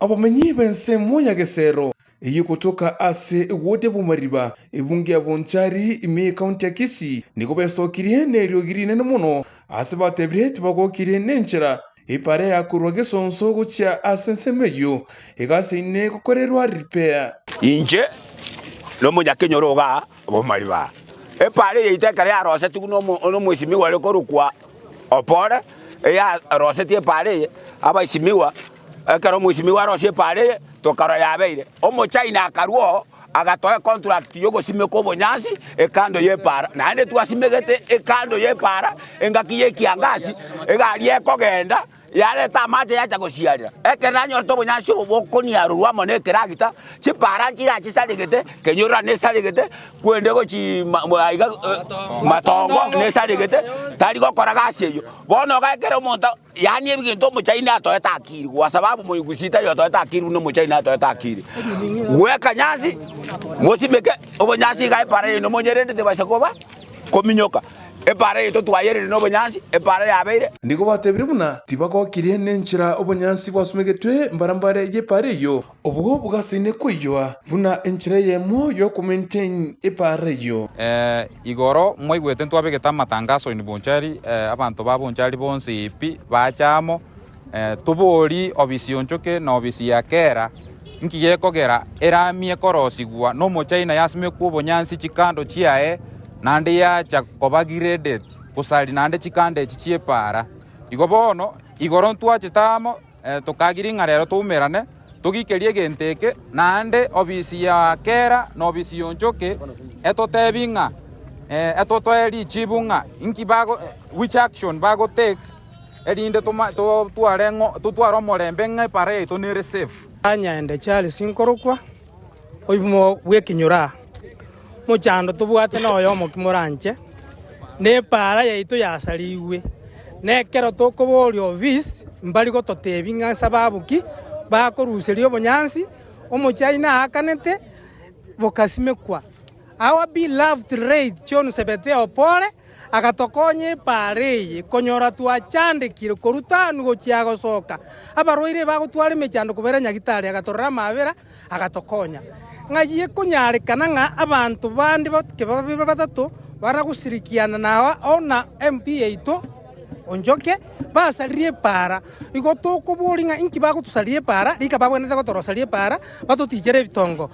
Abamenyi b'ensemo ya Gesero eyio gotoka ase ewodi ya Bomariba, ebunge ya Bonchari ime y'ekaunti ya Kisii nigo besokirie neriogi rinene mono ase batebire tibagokirie nenchera epara ya korwa Gesonso gochia ase ensemo eyio egasaine gokorerwa repair. Inche nomonyakenyoro igaa Bomariba. Epara yaito ekero yarosetigwe nomoisimigwa ore korokwa Opore, eyarosetie epara eye, abaisimigwa, ekero omoisimigwa arosie epara eye, tokarora yabeire. Omochaina akarua oo, agatoa econtract yogosimeka obonyansi ekando y'epara, naende twasimegete ekando y'epara engaki y'ekiangasi, egari ekogenda Yareta amache yacha gosiarera. Ekero nanyorete obonyansi obo bokoniarorwa amo nekeragita, chipaara nchirachisaregete, kenyorora nesaregete, kwende gochi aiga matongo nesaregete, tari gokora gasi eyio. Bono iga ekero omonto yaani ebinto omochaini atoete akiri, kwa sababu moigusii tari otoete akiri buna omochaini atoete akiri. Gweka nyansi, mosimeke obonyansi iga epaara yaino monyerende tebaisa koba kominyoka. Epaara yaito twayerire nobonyansi, epaara yabeire. Nigo batebire buna tibagokirie nenchera obonyansi bwasumegetwe mbarambare y'epaara eyio, obwo bogasaine koiywa buna enchera eyemo y'okomaintain epaara eyio. Igoro mwaigwete ntwabegete amatangaso in Bonchari, abanto ba Bonchari bonsi pi bacha amo, tobori obisi onchoke na obisi ya kera, nki gekogera erami ekorosigwa nomochaina yasimekwa obonyansi chikando chiaye, naende yacha koba graded gosari naende chikando echi chi'epaara. Igo bono, igoro ntwachete amo, tokagiria ng'a rero toumerane, togikerie egento eke, naende obisi ya kera na obisi ya onchoke etotebi ng'a etotoe richibu ng'a inki bago which action bago take erinde toma totware ng'o totware omorembe ng'a epaara yaito nere safe. Anyaende Charles nkorokwa oimo bw'ekenyoro aa. Mochando tobwate noyomo ki moranche, na epaara yaito yasarigwe. Na ekero tokoboria ofisi mbari gototebia ng'a sababu ki bakoruseria obonyansi, omochie naakanete bokasimekwa. Our beloved late John Sebete Opore agatokonya epaara eye konyora twachandekire korwa tanu gochia gosoka. Abarwaire bagotwara emechando kobera nyagitari agatorora amabera agatokonya. Ng'ai ekonyarekana ng'a abanto bande babere batato baragosirikiana na ona MP yaito Onchoke, basaririe epaara. Igo tokoboria ng'a inki bagotosaria epaara, rika babwenerete gotorosaria epaara, batotichere ebitongo.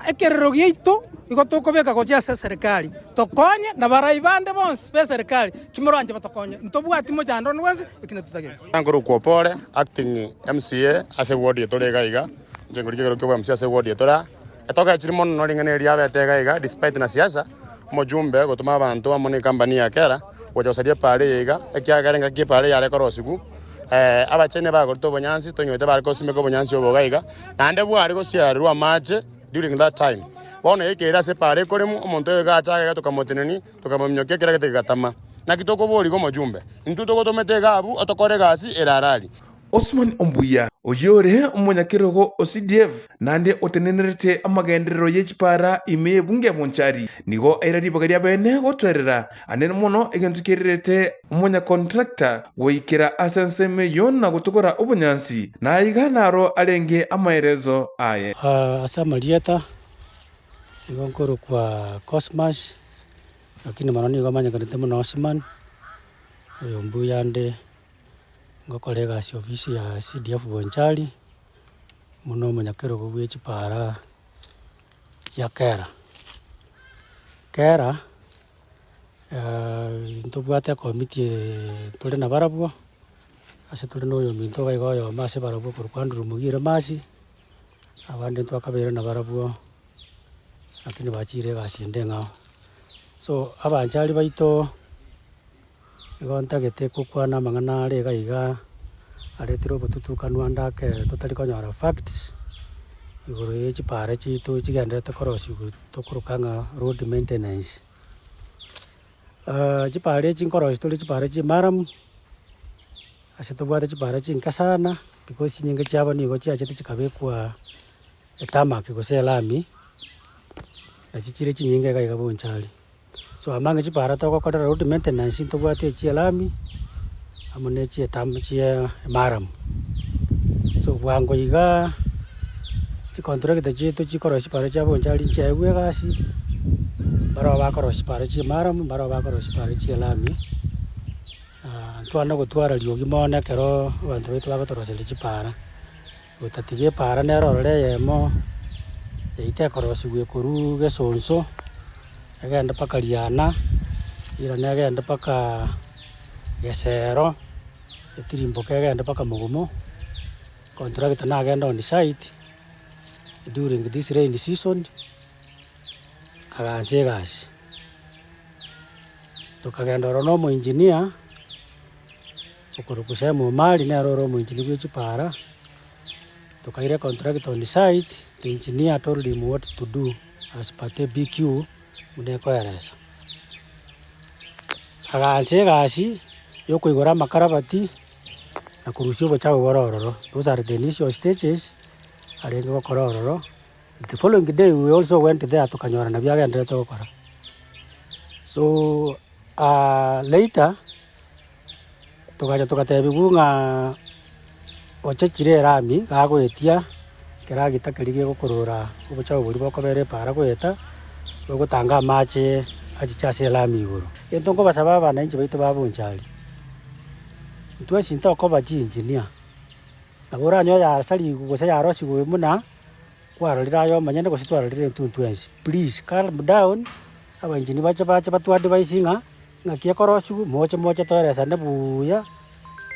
Ekerero giaito igo tokobeka gochia ase eserekari, tokonye na barai bande bonsi b'eserekari, kimoranche batokonye. Ntobwati mochando onde bwensi, eki natotagete. Nkorokwa Opore, acting MCA ase eward eye tore iga iga. Inche nkorigia ekero kia obwa MC ase eward eye tore aa. Etogechiri mono no ring'ana eri riabete iga iga despite na siasa, omojumbe gotoma abanto amo ne ecompany ya Kera gocha gosaria epaara eye iga, ekiagera engaki epaara eye yare korosigwa abacheni bagorete obonyansi tonyorete bare gosimeka obonyansi obo iga iga, naende bware gosiarerwa amache during that time. Bono ekeire ase epaara ekoremwa, omonto oyo iga acha iga tokamotenenia, tokamominyokia kera gete gegatama. Naki tokoboria iga omojumbe, intwe togotomete iga abwo otokore egasi ere arari. Osman Ombuya, oyio ore omonyakerogo o CDF naende otenenerete amagenderero ye chipara ime y'ebunge ya Bonchari, nigo aira ribaga ria bene gotwerera anene mono egento kererete omonyakontrakta goikera ase ensemo eyio na gotogora obonyansi, na aiga naro arenge amaereso aye. Ase amarieta nigo nkorokwa Cosmas, lakini mono nigo manyekanete buna Osman, oyo mbuya nde. Ngokora egasi ofisi ya CDF Bonchari, buna omonyakerogo bwe chipara chia Kera. Kera ntobwate ekomiti tore nabarabwo, ase tore na oyominto iga iga oyomo ase barabwo okorokwa Andrew Mugiire Mercy, abande ntwakabeire nabarabwo lakini bachire egasi ende eng'ao. So abanchari baito. Nigo ntagete gokwana amang'ana are iga iga, aretire obotutukanu ande ake totari konyora facts, igoro ye chipara chiaito chigendererete korosiwa tokoroka ng'a road maintenance. Chipara echi nkorosia tore chipara chia maramu, ase tobwate chipara chinke sana, because chinyinge chiabo nigo chiachete chikabekwa etarmac gose elami, nachi chire chinyinge iga iga Bonchari. So amange chipara togokorera road maintenance ntobwate echia elami, amo ne chia etam chia emaramu. So bwango igaa. Chicontractor chiaito chikorosia chipara chia Bonchari nchiaegwe egasi, mbarabwo bakorosia chipara chia murram, mbarabwo bakorosia chipara chia elami, ntwane gotwara riogi mono ekero abanto baito bagotoroseria chipara. Gotatiga epara nere ororo eyemo, yaito ekorosiwa ekorwa gesonso, egende mpaka riana, irane egende mpaka gesero, etirimboke egende mpaka mogumo, contractor nagende on site. During this rainy season, agansa egasi. Tokagenda ororo na omoengineer, okorokwa Sam Omari nere ore omoengineer bwe chipara, tokaira econtractor on site, the engineer told him what to do as per the BQ buna ekoeresa. Agansa egasi ya okoigora amakarabati na korusia obochafu bore ororo, those are the initial stages. Arenge gokora ororo, the following day we also went there tokanyora nabio agenderete gokora. So later, togacha togatebiwa ng'a ochechire erami gagoetia ekeragita keria gegokorora obochafu boria bokobera epaara goeta, bogotanga amache achiche ase erami igoro. Egento nkobasaba abananchi baito ba Bonchari, intwe ase ntokoba chiengineer. Nabo oranyore yasarigwe gose yarosigwe buna kwarorire aye omonyene gose twarorire intwe ntwensi. Please calm down, abaengineer bache bache bato advise ng'a ng'aki ekorosigwa moche moche toeresane buuya,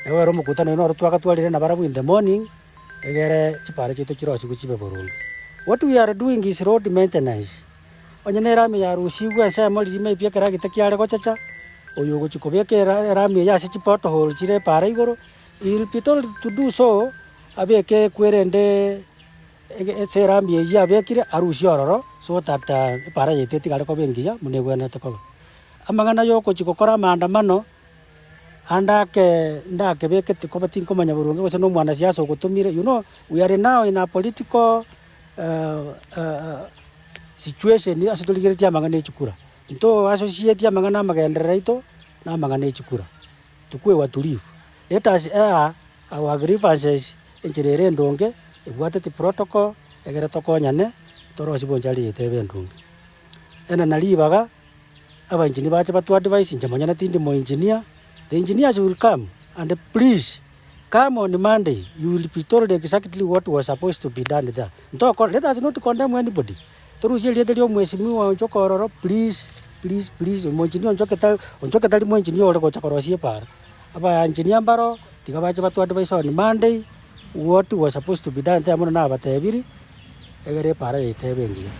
nabo ere omokutano oyio noro twagatwarire nabarabwo in the morning, egere chipara chiaito chirosigwe chibe boronge. What we are doing is road maintenance, onye na erami yarusigwe ensemo riria maybe ekeragita kiare gochacha, oyo ogochia kobeka era erami eyio ase chipothole chire epara igoro. He will be told to do so, abeke ekwerende ase erambi eyio abekire arusie ororo so that epara yaito etigare koba engiya buna egwenerete koba. Amang'ana ya ogochia gokora amaandamano, ande ake ndakebekete koba tinkomanya boronge gose na omwanasiasa ogotomire, you know we are now in a political situation ase torigeretie amang'ana ya chikura. Nto associate amang'ana amagenderero aito na amang'ana ya chikura. Tokwe watulivu. Let us air our grievances enchera ere endonge, ebwateti protocol, egere tokonyane, torosie bonchari yaito ebe endonge. Enena ribaga, abaengineer bache bato advise, inche monyene tindi moengineer, the engineers will come and please come on Monday, you will be told exactly what was supposed to be done there. Ntokora, let us not condemn anybody, torusie erieta ria omwesimigwa onchoke ororo please. Please please omoengineer onchoke tari onchoke tari moengineer ore gocha korosia epara. Abaengineer mbaro, tiga bache bato advise on Monday, what was supposed to be done there bono nabatebirie, egere epara yaito ebe engiya.